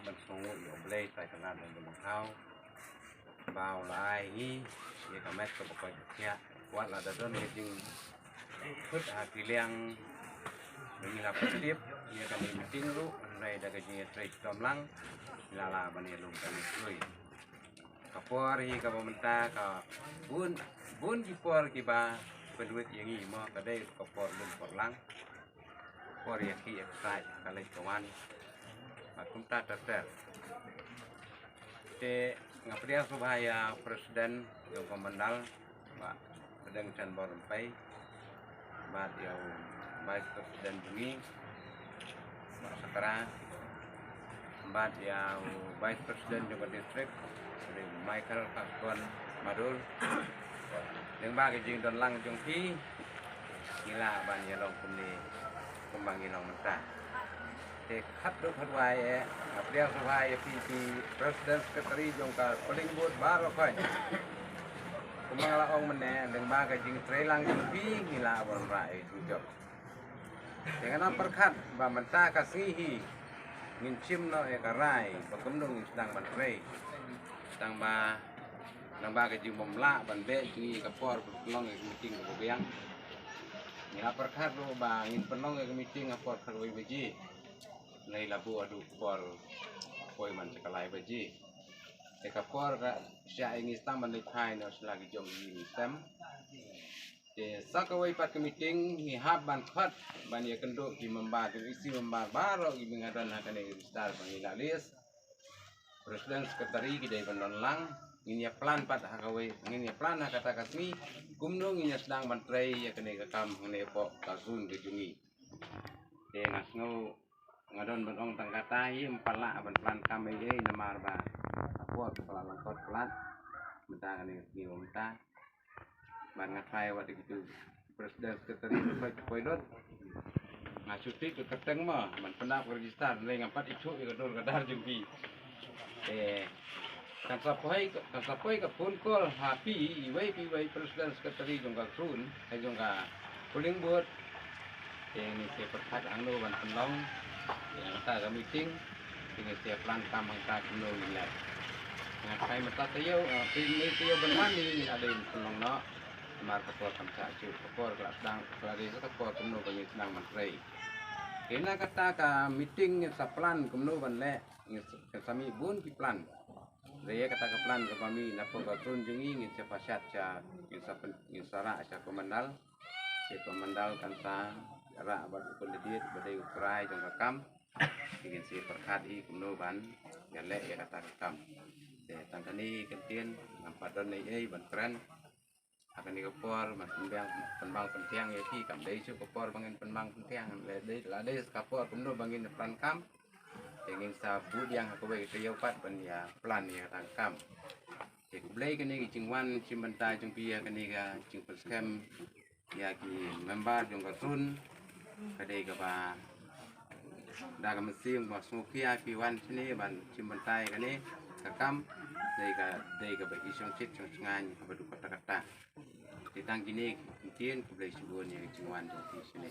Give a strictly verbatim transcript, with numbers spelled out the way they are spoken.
Ban sngewnguh ïa U Blei Trai Kynrad Nongpynïaid ba u la ai ngi ïa ka met kaba koit ba khiah. Wat la da don ka jingkut ha ki liang ba ngi la pyntip ïa kane ka meeting ruh, hynrei da ka jingïatrei shitom lang ngi la lah ban ïalum kane ka kloi. Ka por hi kaba mynta ka bun, bun ki por kiba pynwit ïa ngi mo, ka dei ka por lum por lang. Por ïa ki exercise ka leit ka wan. Bad kumta ter ter. Te nga pdiang sngewbha ïa president jong ka mandal, Bah Pdeng Chan Bor Rympai, bad ïa u vice president jong ngi, Bah Sakra, bad ïa u vice president jong ka district, u Michael Kasbon Madur. Lyngba ka jingdon lang jong phi, ngi lah ban ïalong kumne kumba ngi long mynta. Te khatduh khatwai eh, nga pdiang sngewbha ïa phi, phi president secretary jong ka polling booth baroh khoit. Kumba nga la ong mynne, lyngba ka jingtrei lang jong phi ngi lah ban rah ïa u jop. Te nga nang pyrkhat ba mynta ka sngi hi ngin shim noh ïa ka rai ba kumno ngin sdang ban trei. Tang ba, tang ba ka jingbym lah ban beh jong ngi ka por pynlong ïa ka meeting kaba biang. Ngi la pyrkhat ruh ba ngin pynlong ïa ka meeting ha por khatwei baje. Ngi la buh haduh por poi man sa ka lai baje. Te ka por ka shah ïa ngi sdang ban leit phai noh sha la ki jong ngi, ngi sdang. Te sa kawei pat ka meeting ngi hap ban khot ban ïakynduh ki member, ki isi member baroh kiba nga don ha kane ka register ba ngi la list. President secretary ki dei ban don lang. Ngin ïa plan pat ha kawei, ngin ïa plan ha kata ka sngi kumno ngin ïa sdang ban trei ïa kane ka kam hangne hapoh ka zone ka jong ngi. Te nga sngew nga don ban ong tang kata hi, ym pat lah ban plan kam ei ei namar ba ka por ka la lyngkot palat. Mynta kane ka sngi ba mynta. Bad nga trai wat ïa kitu president secretary ba poi lut. Nga shu tip ka kyrteng mo ban pynap ka register, lei ngam pat ithuh ïa ka dur ka dar jong ki. Eh, kan sa poi, kan sa poi ka phone call ha phi iwei pa iwei president secretary jong ka zone, eh, jong ka polling booth. Te ngin sa pyrkhat hangno ban pynlong ïa kata ka meeting. Te ngin sa plan kam hangta kumno ngin leh. Nga trai mynta taïew, eh, phi ngin taïew ban wan, ngin ade ban pynlong noh. Namar ka por kam shah shuh, ka por ka la sdang, ka la dei sa ka por kumno ba ngin sdang ban trei. Te na kata ka meeting ngin sa plan kumno ban leh, ngin sa, ngin sa mih bun ki plan. Dei ïa kata ka plan kaba mih na por ka zone jong ngi, ngin sa pashat sha, ngin sa pyn-, ngin sa rah sha ka mandal. Te ka mandal kan sa rah bad u candidate ba dei u trai jong ka kam. Te ngin sa pyrkhat hi kumno ban ïaleh ïa kata ka kam. Te tang kane ka ktien, ngam pat don ei ei ban kren. Ha kane ka por ban pynbang, pynbang pynthiang ïa phi, kam dei shuh ka por ba ngin pynbang pynthiang, la dei, la dei ka por kumno ba ngin plan kam. Te ngin sa buh biang ha kawei ka taïew pat ban ïa plan ïa kata ka kam. Te khublei kane ka jingwan shim bynta jong phi ïa kane ka jingpynskhem ïa ki member jong ka zone. Ka dei kaba da ka mynsiem ba sngewkhia phi wan shane ban shim bynta ïa kane ka kam. Dei ka, dei kaba i shongshit shongshngaiñ kaba duk katta katta. Te tang kine ki ktien, khublei shibun ïa ka jingwan jong phi shane.